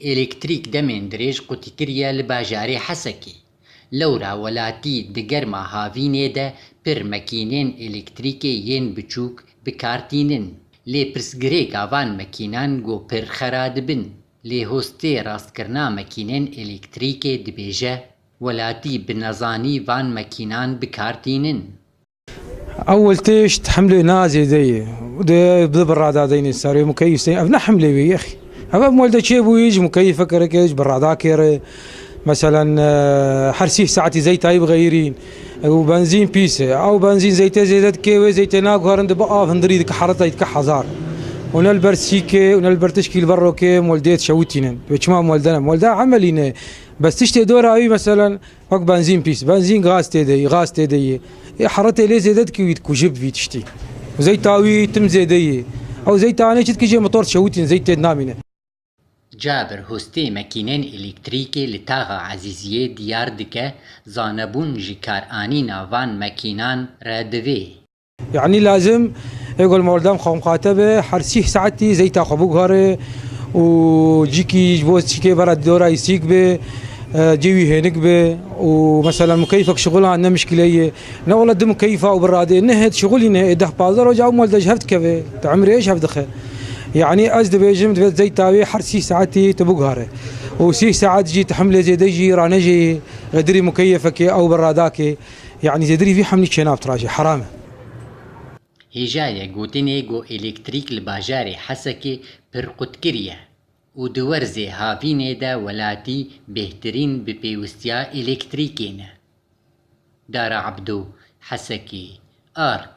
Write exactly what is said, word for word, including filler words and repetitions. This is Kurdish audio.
Elektrîk demên dirêj qutî kiriye li bajarê Hesekê. Lewra welatî di germa havînê de pir mekînên elektrîkê yên biçûk bi kar tînin. Lê pirsgirêka van mekînan ku pir xera dibin. Lê hostê rastkirina mekînên elektrîkê dibêje, welatî bi nezanî van mekînan bi kar tînin. Ewil tişt hemlê na zêde ye. De bi birada deyne serê mukeyîf sey. Ev ne hemlê wê yexî. Ev, ev molde çêbûyî ji mukeyîfe kereke, ji birada kêre. Meselen, e, her sîh saetî zeytayî bixeyirîn. Ew benzîn pîs e. Ew benzîn zeytê zêde dike wê zeytê naguherin dibe av hindirî dike heretayî dike hezar. Û ne li ber sîkê û ne li ber tişkî li ber rokê moldê dişewitînin. Wê çima molde ne? Molde emelî ne. Bes tiştê dora wî meselen wek benzîn pîs. Benzîn gaz tê de yî, gaz tê de yî. Ê heretê lê zêde dike wî dikuje bi vî tiştî. Zeyta wî tim zêde yî. Ew zeyta anê çi dike jê motor dişewitîn zeyt tê de namîne. Cabir hostê mekînên elektrîkê li taxa Ezîziyê diyar dike, zanebûn ji karanîna van mekînan re divê. Yanî lazim ê gol mordem xwe miqate be, her sîh saetî zeyta xwe biguhere û cîkî ji bo çîkê bera dora îsîk be, e, cê wî hênik be û meselen mukeyfek şixulan ne mişkile ye. Ne wele di mukeyfa û bi radê nehê dişixulîne, ê deh pazdeh roja ew mol de ji hev dikeve, di emrê ji hev dixe. Yanî ez dibêjim, divê zeyta wê her sîh saetî tu biguhare. Û sîh saet jî tu hemlê zêde jî ranejê, qedirî mukeyefekê ew bi radakê. Yanî zêdirî vî hemlî çênav tiraje, heram e. Hêja ye gotinê ku elektrîk li bajarê Hesekê pir qut kiriye û di werzê havînê de welatî bêhtirîn bi pêwistiya elektrîkê ne. Dara Ebdo, Hesekê, Ark.